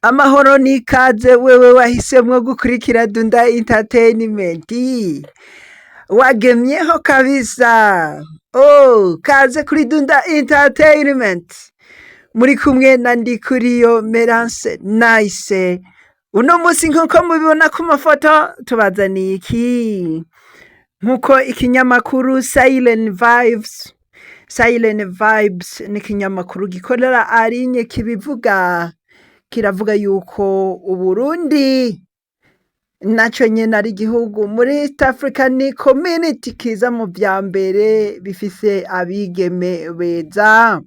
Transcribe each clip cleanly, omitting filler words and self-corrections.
Amahoro n'ikaze wewe wahisemwo gukurikira Dunda Entertainment, wagemyeho kabisa. Oh, kaze kuri Dunda Entertainment, muri kumwe na Ndikuriyo Merance Nice. Uno musi, nk'uko mubibona ku mafoto, tubazaniye iki? Nk'uko ikinyamakuru Siren Vibes, Siren Vibes ni ikinyamakuru gikorera arinye, kibivuga, kiravuga yuko Uburundi naco nyene ari igihugu muri East African Community kiza mu vya mbere bifise abigeme beza.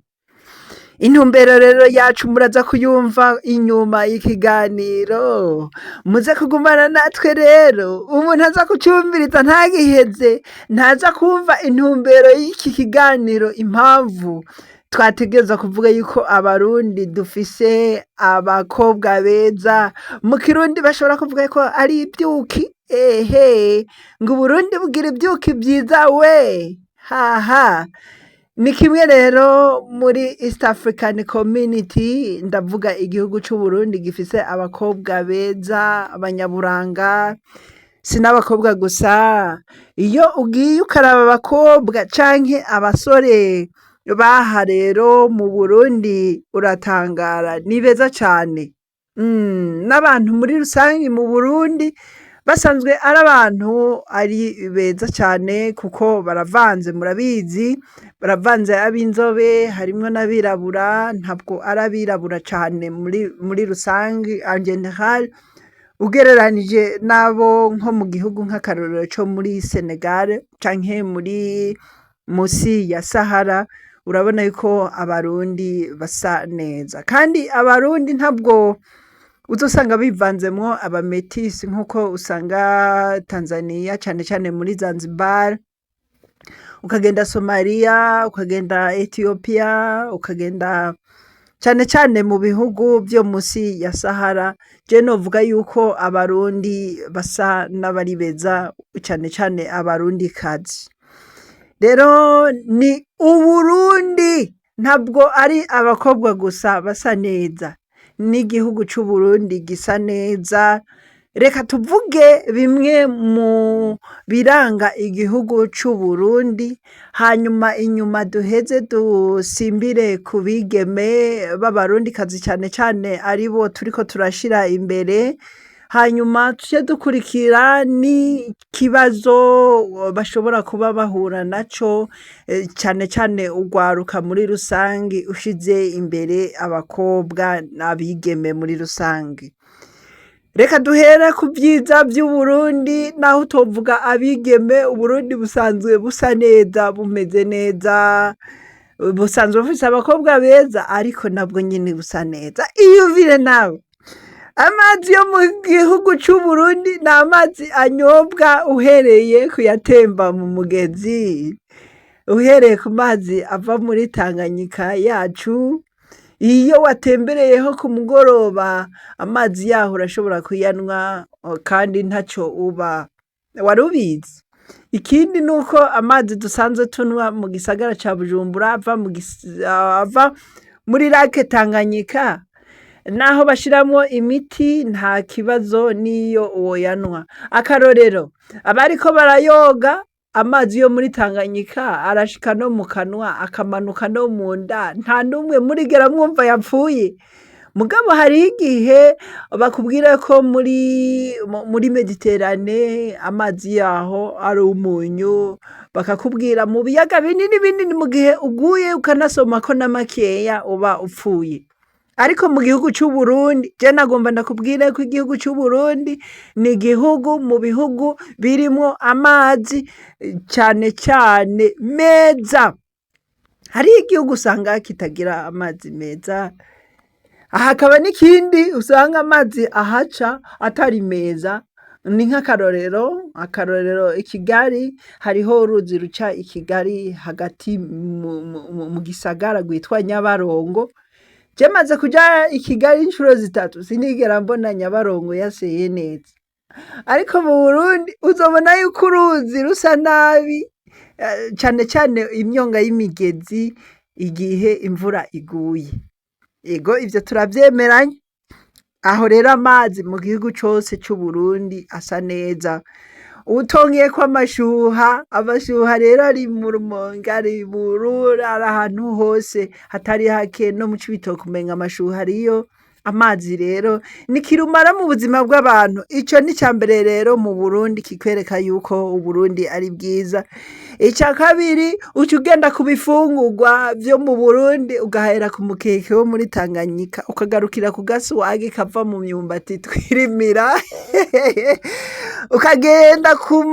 Intumbero rero yacu muraza kuyumva inyuma y'ikiganiro, muze kugumana natwe. Rero umuntu aza kucumviriza ntagiheze, ntaza kumva intumbero y'iki kiganiro, impamvu twategerezwa kuvuga yuko Abarundi dufise abakobwa beza. Mu Kirundi bashobora kuvuga ko ari ivyuki, ehe, ngo Uburundi bugira ivyuki vyiza we haha. Ni kimwe rero muri East African Community, ndavuga igihugu c'Uburundi gifise abakobwa beza, abanyaburanga. Si n'abakobwa gusa, iyo ugiye ukaraba abakobwa canke abasore baha rero mu Burundi, uratangara, ni beza cane. N'abantu muri rusangi mu Burundi basanzwe ari abantu ari beza cane, kuko baravanze, murabizi, baravanze, ab'inzobe harimwo n'abirabura. Ntabwo ari abirabura cane muri rusangi, en général, ugereranije n'abo nko mu gihugu, nk'akarorero, co muri Senegal canke muri musi ya Sahara. Urabona yuko Abarundi basa neza, kandi Abarundi ntabwo uzosanga bivanzemwo abametisi nk'uko usanga Tanzania, cane cane muri Zanzibar, ukagenda Somalia, ukagenda Ethiopia, ukagenda cane cane mu bihugu vyo musi ya Sahara. Je novuga yuko Abarundi basa n'abari beza, cane cane Abarundikazi. Rero ni Uburundi, ntabwo ari abakobwa gusa basa neza, n'igihugu c'Uburundi gisa neza. Reka tuvuge bimwe mu biranga igihugu c'Uburundi, hanyuma inyuma duheze dusimbire ku bigeme b'Abarundikazi, cane cane aribo turiko turashira imbere, hanyuma tuce dukurikira n'ikibazo bashobora kuba bahura naco, cane cane urwaruka muri rusangi, ushize imbere abakobwa n'abigeme muri rusangi. Reka duhere ku vyiza vy'Uburundi. Naho utovuga abigeme, Uburundi busanzwe busa neza, bumeze neza, busanzwe bufise abakobwa beza, ariko nabwo nyene busa neza. Iyumvire nawe, amazi yo mu gihugu c'Uburundi ni amazi anyobwa, uhereye kuyatemba mu mugezi, uhereye ku mazi ava muri Tanganyika yacu. Iyo watembereyeho ku mugoroba, amazi yaho urashobora kuyanwa kandi ntaco uba. Wari ubizi? Ikindi nuko amazi dusanzwe tunwa mu gisagara ca Bujumbura ava muri Lac Tanganyika, naho bashiramwo imiti, nta kibazo n'iyo woyanwa. Akarorero, abariko barayoga, amazi yo muri Tanganyika arashika no mu kanwa, akamanuka no mu nda, nta n'umwe murigera mwumva yapfuye. Mugabo hariho igihe bakubwira ko muri Méditerranée amazi yaho ari umunyu, bakakubwira mu biyaga binini binini, mu gihe uguye ukanasomako na makeya uba upfuye. Ariko mu gihugu c'Uburundi, je nagomba ndakubwire ko igihugu c'Uburundi ni igihugu mu bihugu birimwo amazi cane cane meza. Hariho igihugu usanga kitagira amazi meza, hakaba n'ikindi usanga amazi ahaca atari meza. Ni nk'akarorero, akarorero, i Kigali hariho uruzi ruca i Kigali hagati mu gisagara rwitwa Nyabarongo. Je maze kuja i Kigali incuro zitatu, sinigera mbona Nyabarongo yaseye neza. Ariko mu Burundi uzobona yuko uruzi rusa nabi, cane cane imyonga y'imigezi igihe imvura iguye. Ego, ivyo turavyemeranya. Aho rero amazi mu gihugu cose c'Uburundi asa neza. Utongeyeko amashuha, amashuha rero ari mu Rumonge, ari Bururi, ari ahantu hose hatari hake, no mu Cibitoke umenga amashuha ariyo. Amazi rero ni kirumara mu buzima bw'abantu. Ico ni icambere rero mu Burundi kikwereka yuko Uburundi ari bwiza. Ica kabiri, uca ugenda ku bifungurwa vyo mu Burundi, ugahera ku mukeke wo muri Tanganyika, ukagarukira ku gasuwagi kava mu myumbati twirimira, ukagenda ku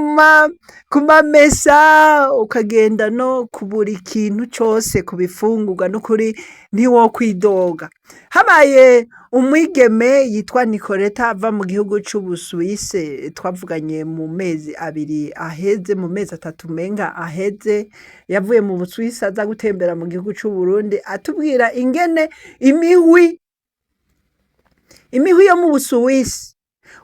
mamesa, ukagenda no ku buri kintu cose ku bifungurwa, n'ukuri ntiwokwidoga. Habaye umwigeme yitwa Nicoleta ava mu gihugu c'Ubusuwise, twavuganye mu mezi 2 aheze, mu mezi 3 umenga aheze, yavuye mu Busuwise aza gutembera mu gihugu c'Uburundi, atubwira ingene imihwi yo mu Busuwisi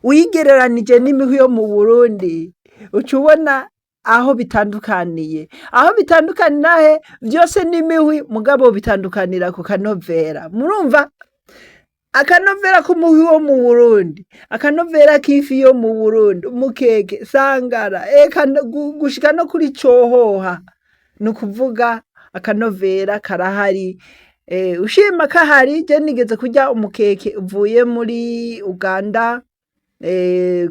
uyigereranije n'imihwi yo mu Burundi, uca ubona aho bitandukaniye. Aho bitandukanira he? Vyose n'imihwi, mugabo bitandukanira ku kanovera. Murumva? Akanovera k'umuhwi wo mu Burundi, akanovera k'ifi yo mu Burundi, umukeke, sangara, eka gushika no kuri cohoha. Ni ukuvuga akanovera karahari. Ushima kahari, je nigeze kurya umukeke uvuye muri Uganda,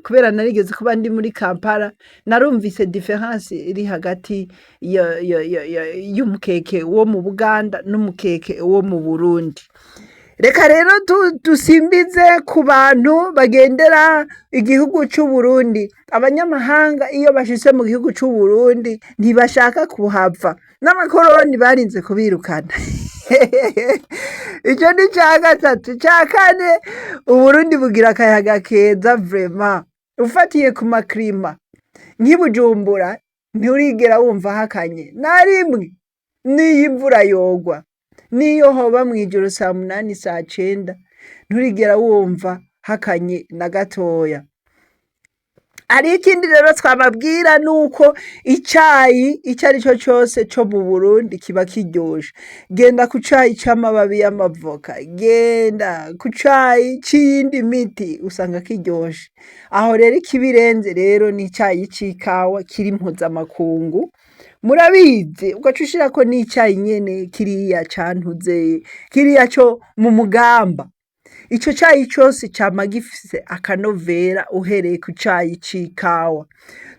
kubera narigeze kuba ndi muri Kampala, narumvise différence iri hagati y'umukeke wo mu Buganda n'umukeke wo mu Burundi. Reka rero dusimbize ku bantu bagendera igihugu c'Uburundi. Abanyamahanga iyo bashitse mu gihugu c'Uburundi ntibashaka kuhava, n'abakoroni barinze kubirukana. Ico ni ica gatatu. Ica kane, Uburundi bugira akayaga keza vraiment. Ufatiye ku ma climat, nk'i Bujumbura nturigera wumva hakanye na rimwe, n'iyo imvura yogwa, n'iyo hoba mw'ijoro saa 8, saa 9, nturigera wumva hakanye na gatoya. Hariho ikindi rero twababwira, nuko icayi ico arico cose co mu Burundi kiba kiryoshe. Genda ku cayi c'amababi y'amavoka, genda ku cayi c'iyindi miti, usanga kiryoshe. Aho rero ikibirenze rero ni icayi c'ikawa kiri mpuzamakungu, murabizi, ugaca ushirako n'icayi nyene kiriya cantuze, kiriya co mu Mugamba. Ico cayi cose cama gifise akanovera, uhereye ku cayi c'ikawa.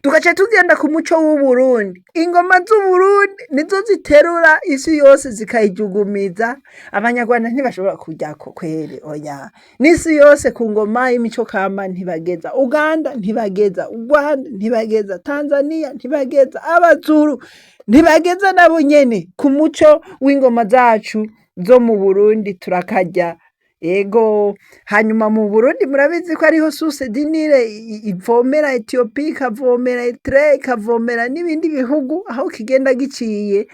Tugaca tugenda ku muco w'Uburundi. Ingoma z'Uburundi nizo ziterura isi yose zikayijugumiza, Abanyarwanda ntibashobora kuryako kweri, oya. N'isi yose ku ngoma y'imico kama ntibageza, Uganda ntibageza, Urwanda ntibageza, Tanzania ntibageza, Abazulu ntibageza nabo nyene ku muco w'ingoma zacu zo mu Burundi, turakarya. Ego, hanyuma mu Burundi murabizi ko ariho source du Nil ivomera Ethiopie, ikavomera Eritrea, ikavomera n'ibindi bihugu aho kigenda giciye,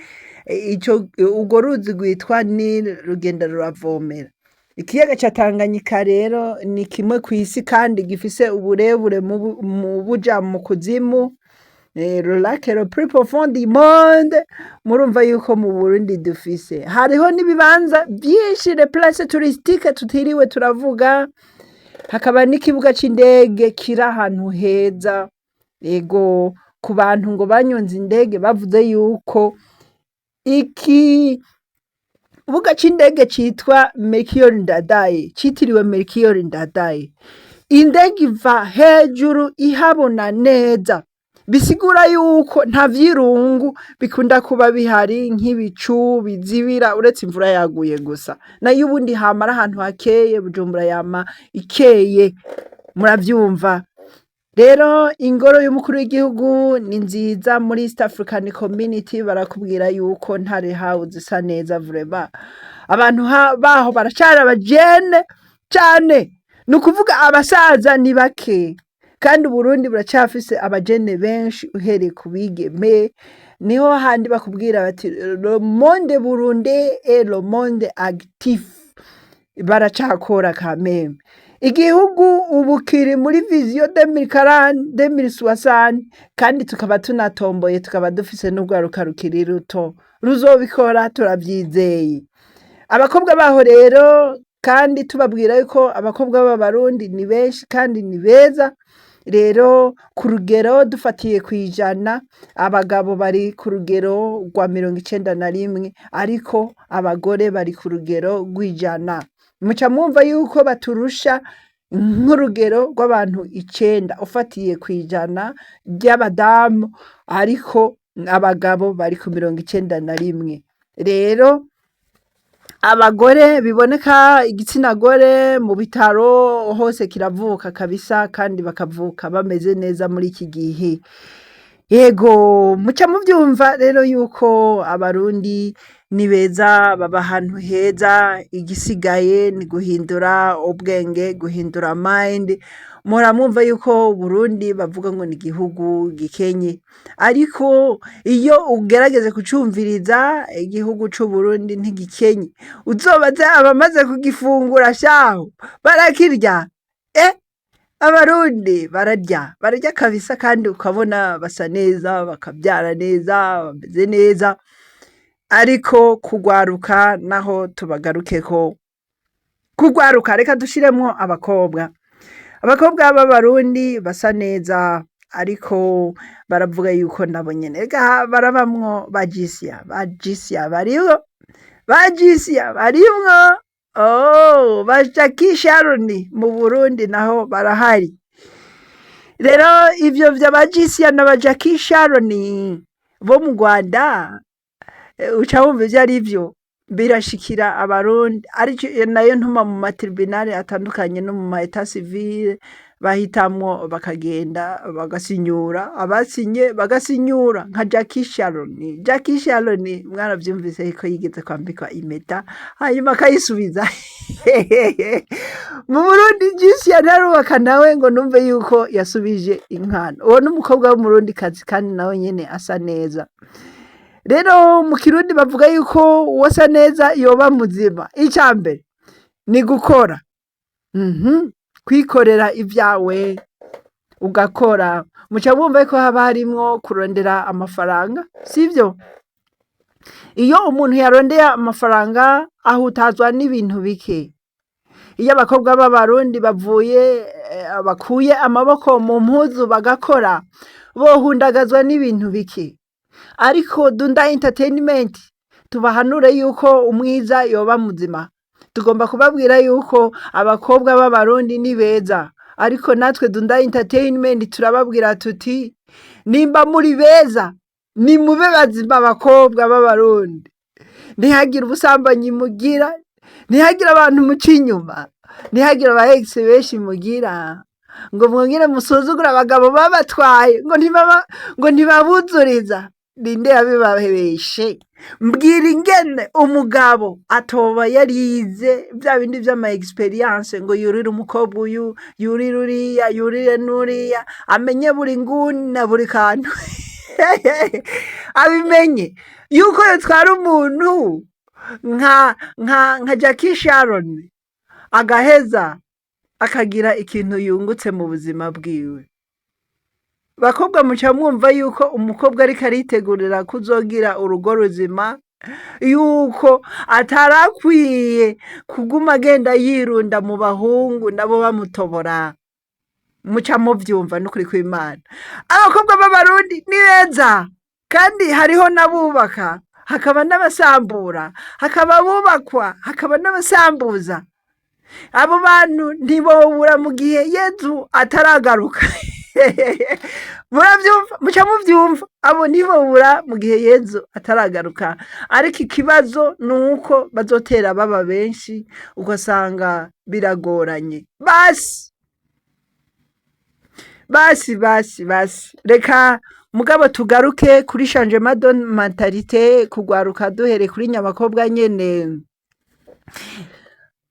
ico urwo ruzi rwitwa Nil rugenda ruravomera. Ikiyaga ca Tanganyika rero ni kimwe kw'isi kandi gifise uburebure mu buja mu kuzimu, le lac le plus profond du monde. Murumva yuko mu Burundi dufise. Hariho n'ibibanza vyinshi, les places touristiques tutiriwe turavuga, hakaba n'ikibuga c'indege kiri ahantu heza. Ego, ku bantu ngo banyonze indege bavuze yuko ikibuga c'indege citwa Melchior Ndadaye, citiriwe Melchior Ndadaye, indege iva hejuru ihabona neza. Bisigura yuko nta vyirungu bikunda kuba bihari nk'ibicu bizibira, uretse imvura yaguye gusa. Nayo ubundi hama ari ahantu hakeye, Bujumbura yama ikeye, muravyumva. Rero ingoro y'umukuru w'igihugu ni nziza muri East African Community, barakubwira yuko Ntare House isa neza vraiment. Abantu baho baracari abajene cane, ni ukuvuga abasaza ni bake, kandi Uburundi buracafise abajene benshi uhereye ku bigeme, niho handi bakubwira bati: "Le monde burundais est le monde actif", baracakora quand même. Igihugu ubu kiri muri vision 2040, 2060, kandi tukaba tunatomboye, tukaba dufise n'urwaruka rukiri ruto ruzobikora, turavyizeye. Abakobwa baho rero Kandi tubabwira yuko abakobwa b'Abarundi ni benshi kandi ni beza. Rero ku rugero dufatiye kw'ijana, abagabo bari ku rugero rwa 91, ariko abagore bari ku rugero rw'ijana. Muca mwumva yuko baturusha nk'urugero rw'abantu 9 ufatiye kw'ijana ry'abadamu, ariko abagabo bari ku 91. Rero abagore biboneka, igitsina gore mu bitaro hose kiravuka kabisa, kandi bakavuka bameze neza muri iki gihe. Yego, muca muvyumva rero yuko Abarundi ni beza, baba ahantu heza. Igisigaye ni guhindura ubwenge, guhindura mind. Muhora mwumva yuko Uburundi bavuga ngo ni igihugu gikenye, ariko iyo ugerageje kucumviriza, igihugu c'Uburundi ntigikenye. Uzobaze abamaze kugifungura shahu, barakirya. Abarundi bararya, bararya kabisa, kandi ukabona basa neza, bakavyara neza, bameze neza. Ariko kugwaruka naho tubagarukeko, kugwaruka reka dushiremwo abakobwa. Abakobwa b'Abarundi basa neza, ariko baravuga yuko nabo nyene ega barabamwo ba jisiya, ba jisiya bariho, ba jisiya barimwo, oh, ba Jackie Sharon mu Burundi naho barahari. Rero ivyo vya jisiya na ba Jackie Sharon bo mu Rwanda, uca wumva ivyo ari vyo birashikira Abarundi, ariko nayo ntuma mu ma tribunal atandukanye no mu ma état civil bahitamwo bakagenda bagasinyura, abasinye bagasinyura nka Jackie Sharon. Jackie Sharon mwaravyumvise ko yigeze kwambikwa impeta hanyuma akayisubiza mu Burundi. Jisiya ntarubaka nawe ngo numve yuko yasubije inkano. Uwo n'umukobwa w'Umurundikazi kandi nawe nyene asa neza. Rero mu Kirundi bavuga yuko uwasa neza yoba muzima. Ica mbere ni gukora, kwikorera ivyawe ugakora. Muca mwumva ko haba harimwo kurondera amafaranga, sivyo? Iyo umuntu yarondeye amafaranga ahutazwa n'ibintu bike. Iyo abakobwa b'Abarundi bavuye, bakuye amaboko mu mpuzu bagakora, bohundagazwa n'ibintu bike. Ariko Dunda Entertainment tubahanure yuko umwiza yoba muzima. Tugomba kubabwira yuko abakobwa b'Abarundi ni beza, ariko natwe Dunda Entertainment turababwira tuti: nimba muri beza, nimube bazima. Abakobwa b'Abarundi, ntihagire ubusambanyi mugira, ntihagire abantu muca inyuma, ntihagire aba ex benshi mugira, ngo mwongere musuzugure abagabo babatwaye ngo ntibabuzuriza. Ninde yabibabeshe? Mbwira ingene umugabo atoba yarize vya bindi vy'ama expérience, ngo yurire umukobwa uyu, yurire uriya, yurire n'uriya, amenye buri nguni na buri kantu, abimenye yuko yotwara umuntu nka Jackie Sharon, agaheza akagira ikintu yungutse mu buzima bwiwe. Bakobwa, muca mwumva yuko umukobwa ariko aritegurira kuzogira urugo ruzima, yuko atarakwiye kuguma agenda yirunda mu bahungu nabo bamutobora. Muca muvyumva n'ukuri kw'Imana. Abakobwa b'Abarundi ni beza, kandi hariho n'abubaka, hakaba n'abasambura, hakaba abubakwa, hakaba n'abasambuza. Abo bantu ntibobura mu gihe Yezu ataragaruka. Muravyumva, muca muvyumva, abo ntibobura mu gihe Yezu ataragaruka. Ariko ikibazo ni uko bazotera baba benshi, ugasanga biragoranye. Basi basi basi basi, reka mugabo tugaruke kuri changement de mentalité, kugwaruka, duhere kuri nyabakobwa nyene.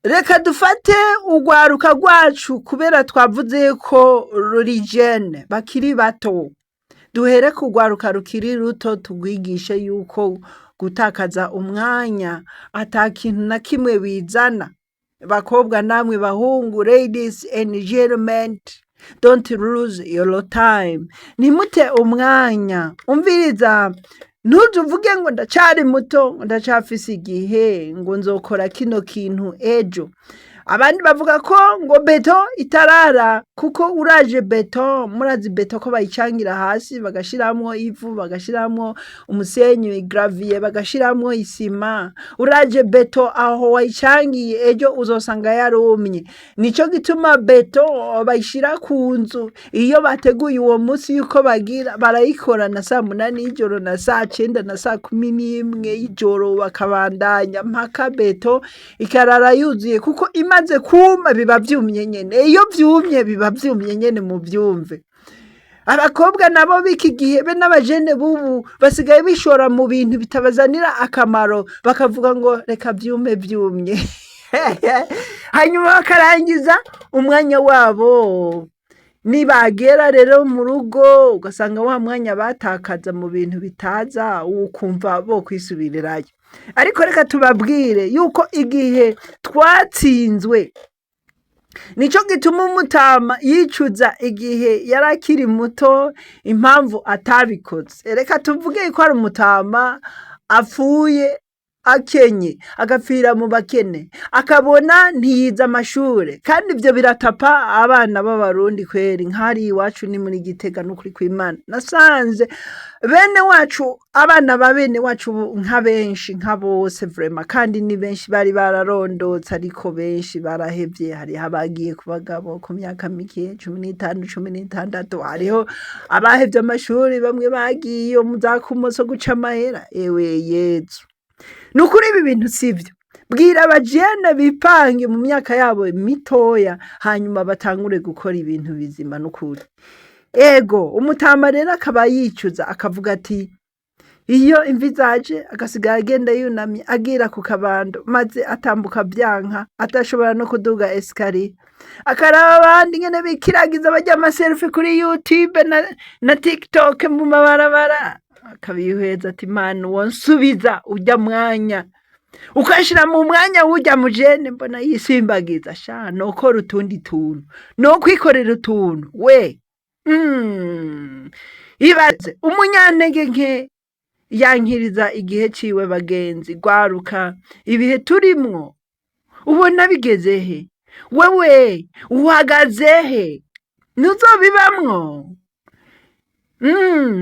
Reka dufate urwaruka rwacu, kubera twavuze ko ruri jeune, bakiri bato. Duhere ku rwaruka rukiri ruto, tugwigishe yuko gutakaza umwanya ata kintu na kimwe bizana. Bakobwa namwe bahungu, ladies and gentlemen, don't lose your time, ntimute umwanya. Umviriza, Ntuze uvuge ngo ndacari muto, ngo ndacafise igihe, ngo nzokora kino kintu ejo. Abandi bavuga ko ngo béton itarara, kuko uraje béton, murazi béton ko bayicangira hasi, bagashiramwo ivu, bagashiramwo umusenyi, gravier, bagashiramwo isima. Uraje béton aho wayicangiye, ejo uzosanga yarumye. Nico gituma béton bayishira ku nzu iyo bateguye uwo musi yuko bagira barayikora na saa 8 y'ijoro na saa 9 na saa 11 y'ijoro, bakabandanya mpaka béton ikarara yuzuye, kuko imaze kuma biba vyumye nyene. Iyo vyumye biba vyumye nyene, muvyumve. Abakobwa nabo b'iki gihe be n'abajene b'ubu basigaye bishora mu bintu bitabazanira akamaro, bakavuga ngo reka vyume vyumye, hanyuma bakarangiza umwanya wabo. Nibagera rero mu rugo, ugasanga wa mwanya batakaza mu bintu bitaza, ukumva bo kwisubirirayo. Ariko reka tubabwire yuko igihe twatsinzwe, nico gituma umutama yicuza igihe yari akiri muto impamvu atabikoze. Reka tuvuge ko ari umutama apfuye akenye, agapfira mu bakene, akabona ntiyize amashure. Kandi ivyo biratapa abana b'Abarundi kweri. Nk'hariya iwacu ni muri Gitega, n'ukuri kw'Imana, nasanze bene wacu, abana ba bene wacu, nka benshi, nka bose vraiment, kandi ni benshi bari bararondotse, ariko benshi barahevye. Hariho abagiye ku bagabo ku myaka mike, 15, 16. Hariho abahevye amashuri, bamwe bagiye mu za kumoso guca amahera. Ewe Yezu, nukuri ibi bintu sivyo. Bwira abajene bipange mu myaka yabo mitoya, hanyuma batangure gukora ibintu bizima, n'ukuri. Ego, umutama rero akaba yicuza, akavuga ati iyo imvi zaje, agasigara agenda yunamye, agira ku kabando, maze atambuka vyanka, atashobora no kuduga escalier, akaraba abandi ingene bikiragiza, barya ama selfie kuri YouTube na TikTok mu mabarabara, akabihweza ati: "Mana, wonsubiza urya mwanya, ukashira mu mwanya w'urya mujene mbona yisimbagiza, sha nokora utundi tuntu, nokwikorera utuntu we." Ibaze umunyantege nke yankiriza igihe ciwe. Bagenzi, gwaruka, ibihe turimwo ubona bigeze he? Wewe uhagaze he? Ntuzobibamwo?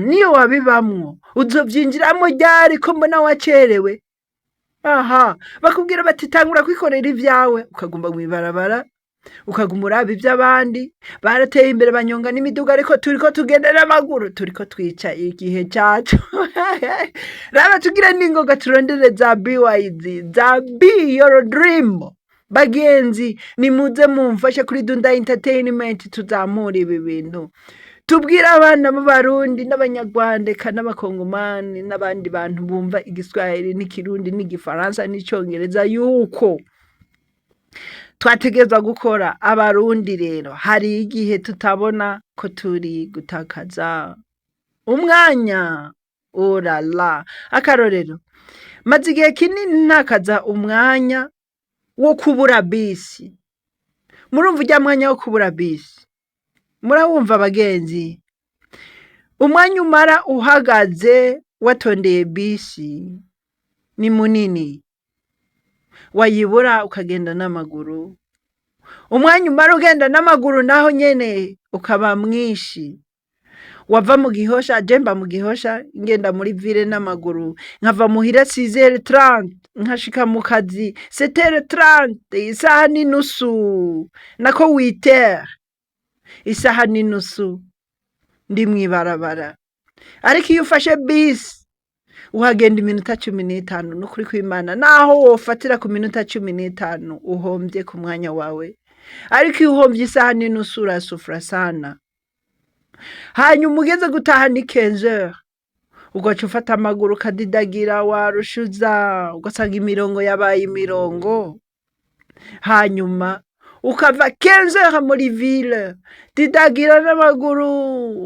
Niyo wabibamwo, uzovyinjiramwo ryari ko mbona wacerewe? Aha bakubwira bati tangura kwikorera ivyawe, ukaguma mw'ibarabara, ukaguma uraba ivy'abandi barateye imbere, banyonga n'imiduga, ariko turiko tugenda n'amaguru, turiko twica igihe cacu. Raba tugire n'ingoga, turondere za BYD, za Be Your Dream. Bagenzi, nimuze mumfashe kuri Dunda Entertainment, tuzamure ibi bintu, tubwire abana b'Abarundi n'Abanyarwanda, eka n'Abakongomani n'abandi bantu bumva Igiswahili n'Ikirundi n'Igifaransa n'Icongereza yuko twategerezwa gukora. Abarundi rero hari igihe tutabona ko turi gutakaza umwanya. Orala, akarorero, maze igihe kinini ntakaza umwanya wo kubura bisi. Murumva urya mwanya wo kubura bisi? Murawumva, abagenzi? Umwanya umara uhagaze watondeye bisi ni munini, wayibura ukagenda n'amaguru. Umwanya umara ugenda n'amaguru naho nyene ukaba mwinshi. Wava mu Gihosha, je mba mu Gihosha, ngenda muri ville n'amaguru, nkava muhira 6h30, nkashika mu kazi 7h30, isaha n'inusu, nako 8h, isaha n'inusu ndi mw'ibarabara. Ariko iyo ufashe bisi uhagenda iminota 15. N'ukuri kw'Imana, naho wofatira ku minota 15 uhomvye ku mwanya wawe, ariko iyo uhomvye isaha n'inusu urasufura sana. Hanyuma ugeze gutaha ni 15h, ugaca ufata amaguru ukadidagira, warushuza ugasanga imirongo yabaye imirongo. Hanyuma ukava 15h muri ville, didagira n'amaguru,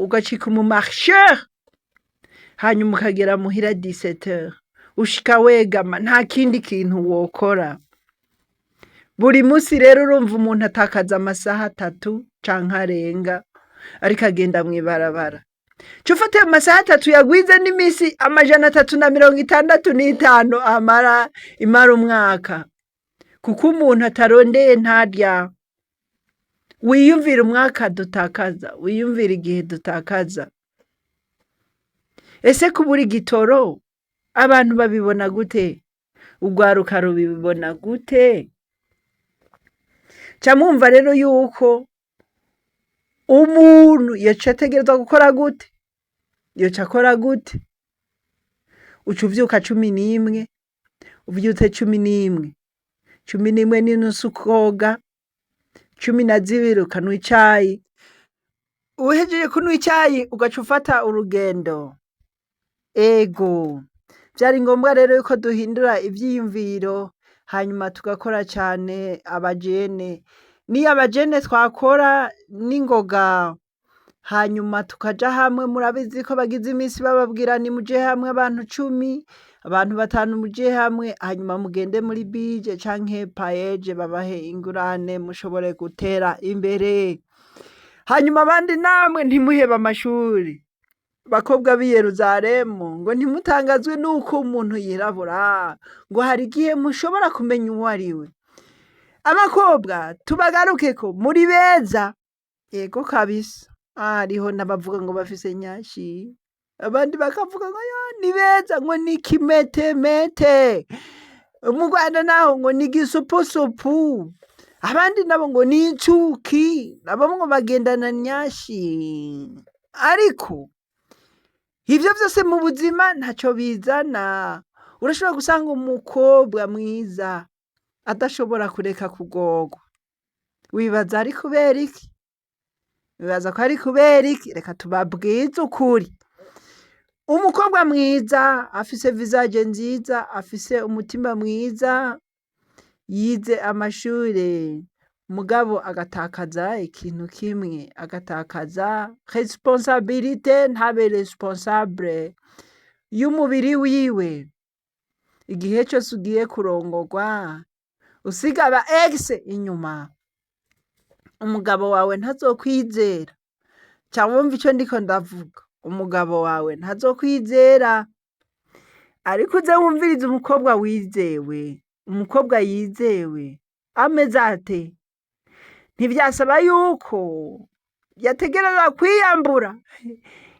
ugacika umu marcheur, hanyuma ukagera muhira 17h, ushika wegama, nta kindi kintu wokora. Buri musi rero urumva umuntu atakaza amasaha 3 canke arenga ariko agenda mw'ibarabara. Ca ufata ayo masaha 3 uyagwize n'imisi 365 amara imara umwaka, kuko umuntu atarondeye ntarya. Wiyumvire umwaka dutakaza, wiyumvire igihe dutakaza. Ese kubura igitoro abantu babibona gute? Urwaruka rubibona gute? Ca mwumva rero yuko umuntu yoca ategerezwa gukora gute? Yoca akora gute? Uca uvyuka 11, uvyutse 11, 11:30 ukoga, 12 ukanwa icayi, uhejeje kunwa icayi ugaca ufata urugendo. Ego, vyari ngombwa rero yuko duhindura ivyiyumviro, hanyuma tugakora cane abajene. Niyo abajene twakora n'ingoga, hanyuma tukaja hamwe. Murabizi ko bagize imisi bababwira: nimuje hamwe abantu 10, abantu 5, muje hamwe, hanyuma mugende muri BIJE canke PAEEJ, babahe ingurane mushobore gutera imbere. Hanyuma abandi namwe ntimuhebe amashuri. Bakobwa b'i Yeruzalemu, ngo ntimutangazwe nuko umuntu yirabura, ngo hari igihe mushobora kumenya uwo ari we. Abakobwa tubagarukeko, muri beza, yego kabisa. Hariho n'abavuga ngo bafise nyashi, abandi bakavuga ngo yo ni beza, ngo ni kimetemete. Mu Rwanda naho ngo ni gisupusupu, abandi nabo ngo ni incuki, nabo ngo bagendana nyashi. Ariko ivyo vyose mu buzima ntaco bizana. Urashobora gusanga umukobwa mwiza adashobora kureka kugorwa. Wibaza ari kubera iki? Wibaza ko ari kubera iki? Reka tubabwize ukuri. Umukobwa mwiza afise visage nziza, afise umutima mwiza, yize amashure, mugabo agatakaza ikintu kimwe, agatakaza responsabilité, ntabe responsable y'umubiri wiwe. Igihe cose ugiye kurongorwa, usiga aba ex inyuma, umugabo wawe ntazokwizera. Ca wumva ico ndiko ndavuga, umugabo wawe ntazokwizera. Ariko uze wumvirize umukobwa wizewe, umukobwa yizewe ameze ate? Ntivyasaba yuko yategerezwa kwiyambura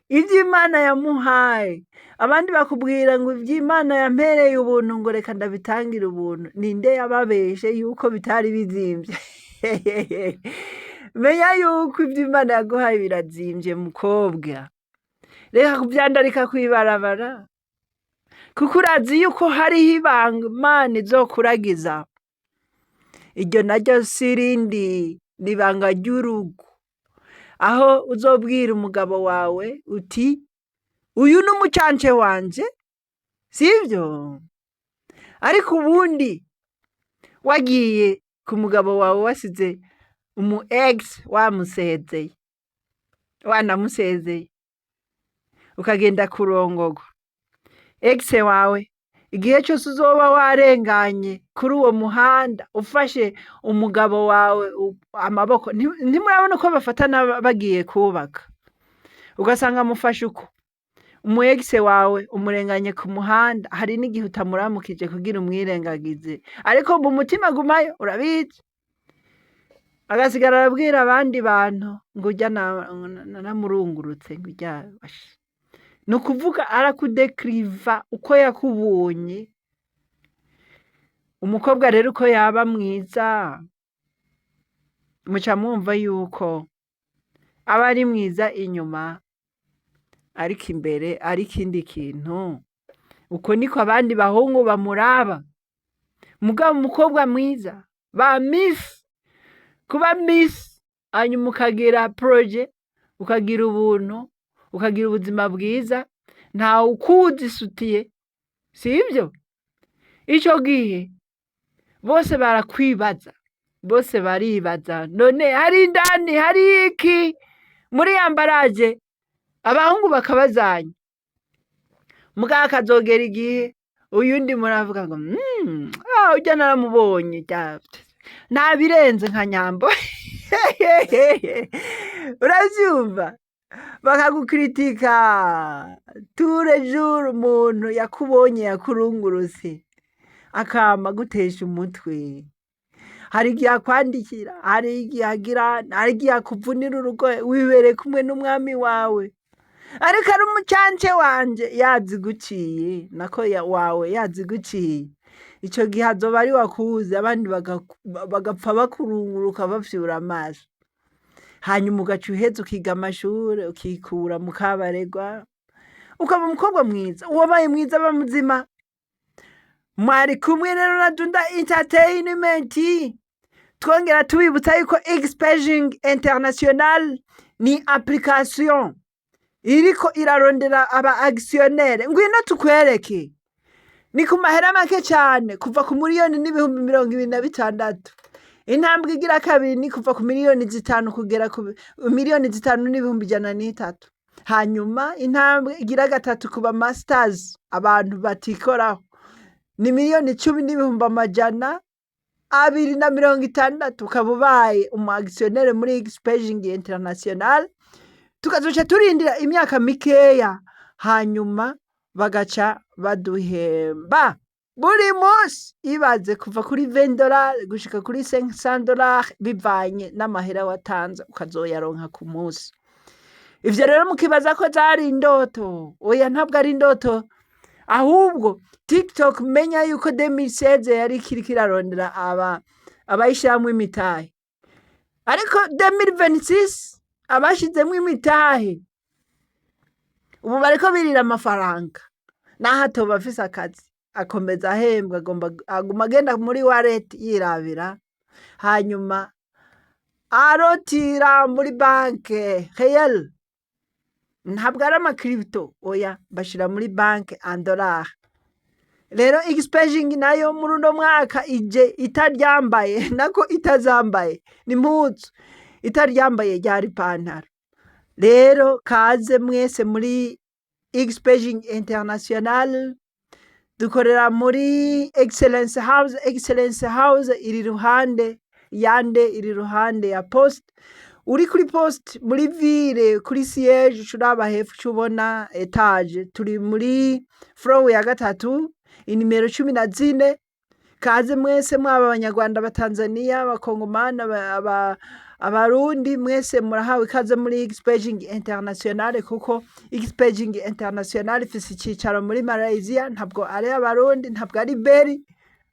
ivyo Imana yamuhaye. Abandi bakubwira ngo ivyo Imana yampereye ubuntu, ngo reka ndabitangire ubuntu. Ninde yababeshe yuko bitari bizimvye? Menya yuko ivyo Imana yaguhaye birazimvye, mukobwa. Reka kuvyandarika kw'ibarabara, kuko urazi yuko hariho ibanga Imana izokuragiza. Iryo naryo si irindi, ni ibanga ry'urugo, aho uzobwira umugabo wawe uti: "Uyu ni umucance wanje", sivyo? Ariko ubundi wagiye ku mugabo wawe wasize umu ex, wamusezeye, wanamusezeye, ukagenda kurongorwa ex wawe, igihe cose uzoba warenganye kuri uwo muhanda ufashe umugabo wawe amaboko, ntimurabona uko bafatana bagiye kubaka, ugasanga amufashe uko. Umu ex wawe umurenganye ku muhanda, hari n'igihe utamuramukije kugira umwirengagize, ariko mu mutima agumayo, urabizi. Agasigara arabwira abandi bantu ngo urya naramurungurutse, ngo urya basha. Ni ukuvuga arakudekiriva uko yakubonye. Umukobwa rero uko yaba mwiza, muca mwumva yuko aba ari mwiza inyuma, ariko imbere ari ikindi kintu. Uko niko abandi bahungu bamuraba. Mugabo umukobwa mwiza ba miss, kuba miss, hanyuma ukagira projet, ukagira ubuntu, ukagira ubuzima bwiza, ntawe ukuzi isutiye, sivyo? Ico gihe bose barakwibaza, bose baribaza: none hari indani hari iki muri emballage? Abahungu bakabazanya. Mugabo akazogera igihe uyundi muravuga ngo ah, urya naramubonye, nta birenze nka Nyambo. Uravyumva? Bakagukritika tous les jours. Umuntu yakubonye, yakurungurutse, akama gutesha umutwe. Hari igihe akwandikira, hari igihe agira, hari igihe akuvunira urugo wibereye kumwe n'umwami wawe. Ariko ari umucance wanje yaziguciye, nako wawe yaziguciye, ico gihe azoba ari wakuzi, abandi bagapfa bakurunguruka, bafyura amaso. Hanyuma ugaca uheza ukiga amashure, ukikura mu kabaregwa, ukaba umukobwa mwiza. Uwabaye mwiza aba muzima. Mwari kumwe rero na Dunda Entertainment. Twongera tubibutsa yuko Expaging International ni application iriko irarondera aba actionnaire. Ngwino tukwereke, ni ku mahera make cyane, kuva ku 1,026 000. Intambwe igira kabiri ni kuva ku miliyoni 5 kugera ku 5,103 000. Hanyuma intambwe igira gatatu, kuba masters, abantu batikoraho, ni 10,260 000, ukaba ubaye umu actionnaire muri Expaging International. Tukazoca turindira imyaka mikeya, hanyuma bagaca baduhemba buri munsi. Ibaze, kuva kuri 20 dollars gushika kuri 500 dollars, bivanye n'amahera watanze, ukazoyaronka ku munsi. Ivyo rero mukibaza ko zari indoto? Oya, ntabwo ari indoto. Ahubwo TikTok, menya yuko 2016 yari ikiriko irarondera aba abayishiramwo imitahe, ariko 2026 abashizemwo imitahe ubu bariko birira amafaranga. Naho atoba afise akazi, akomeza ahembwa, agomba aguma agenda muri wallet yirabira, hanyuma arotira muri banke réel. Ntabwo ari ama crypto, oya, bashira muri banke en dollar. Rero Expaging nayo muri uno mwaka ije itaryambaye, nako itazambaye, ni impuzu itaryambaye, ryari ipantaro. Rero kaze mwese muri Expaging International. Dukorera muri Excellence House. Excellence House iri ruhande yande? Iri ruhande ya poste. Uri kuri poste muri ville, kuri siège, uca uraba hepfo, uca ubona étage. Turi muri floor ya gatatu, inimero 14. Kaze mwese, mwaba Abanyarwanda, Abatanzaniya, Abakongomani, Abarundi, mwese murahawe ikaze muri Expaging International, kuko Expaging International ifise icicaro muri Malaysia. Ntabwo ari Abarundi, ntabwo ari Beri,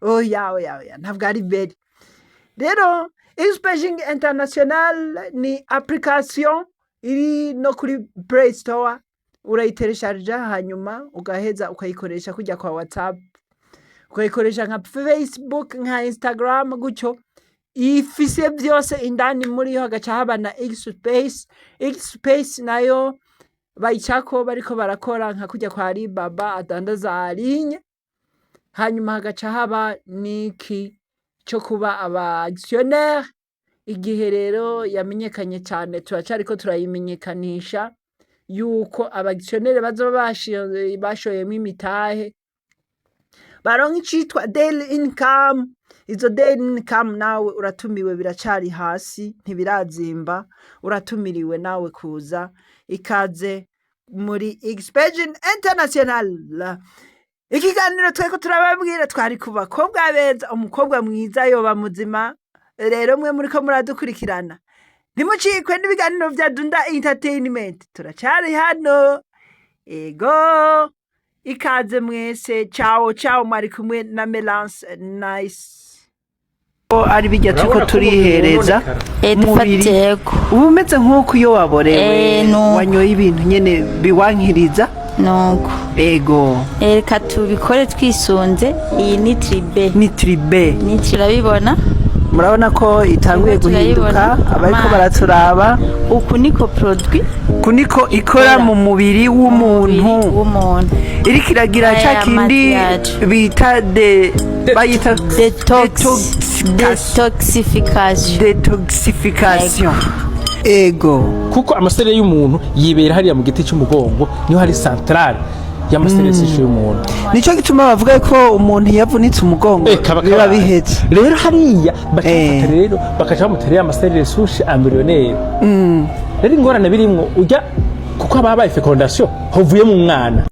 oya, oya, oya, ntabwo ari Beri. Rero Expaging International ni application iri no kuri Play Store. Urayiteresharija, hanyuma ugaheza ukayikoresha kujya kwa WhatsApp, ukayikoresha nka Facebook, nka Instagram, gutyo. Ifise byose indani muri yo. Hagaca haba na Xspace. Xspace nayo bayicako bariko barakora nka kujya kwa Alibaba adandaza alinye. Hanyuma hagaca haba niki cyo kuba aba actionnaire. Igihe rero yamenyekanye cyane, turacariko turayimenyekanisha yuko aba actionnaire bazoba bashoyemwo imitahe baronka icitwa daily income. Izo daily income, nawe uratumiwe, biracari hasi, ntibirazimba. Uratumiriwe nawe kuza, ikaze muri Expansion International. Ikiganiro twariko turababwira, twari ku bakobwa beza. Umukobwa mwiza yoba muzima. Rero mwe muriko muradukurikirana, ntimucikwe n'ibiganiro vya Dunda Entertainment, turacari hano. Ego, ikaze mwese. Ciao ciao, mwari kumwe na Melance Nice. Ari bijya turiko Urabona ko turihereza umubiri umubiri Dufate yego. Uba umeze nk'uko iyo waborewe, Nuko. wanyoye ibintu nyene biwankiriza. Nuko. Ego. Reka tubikore twisunze iyi ni tribe. Ni tribe. Ni turabibona. Murabona ko itanguye Turiko guhinduka. turayibona. Abariko Amazi. baraturaba, Uku niko produit ku niko ikora ikora mu mubiri w'umuntu. W'umuntu. Iriko iragira Aya ca kindi mazi yacu. bita de bayita Detox. Detoxification. Detoxification. Detoxification, ego. Kuko ama cellules y'umuntu yibera hariya mu giti cy'umugongo, niho hari centrale y'ama cellules y'umuntu. Nico gituma bavuga ko umuntu yavunitse umugongo kaba biba kabaye. bihetse. Rero hariya bacafata, rero bakaca bamuterera ama cellules souches embryonnaires. Rero ingorane birimwo ujya ku Kuko haba habaye fécondation, hovuyemo umwana.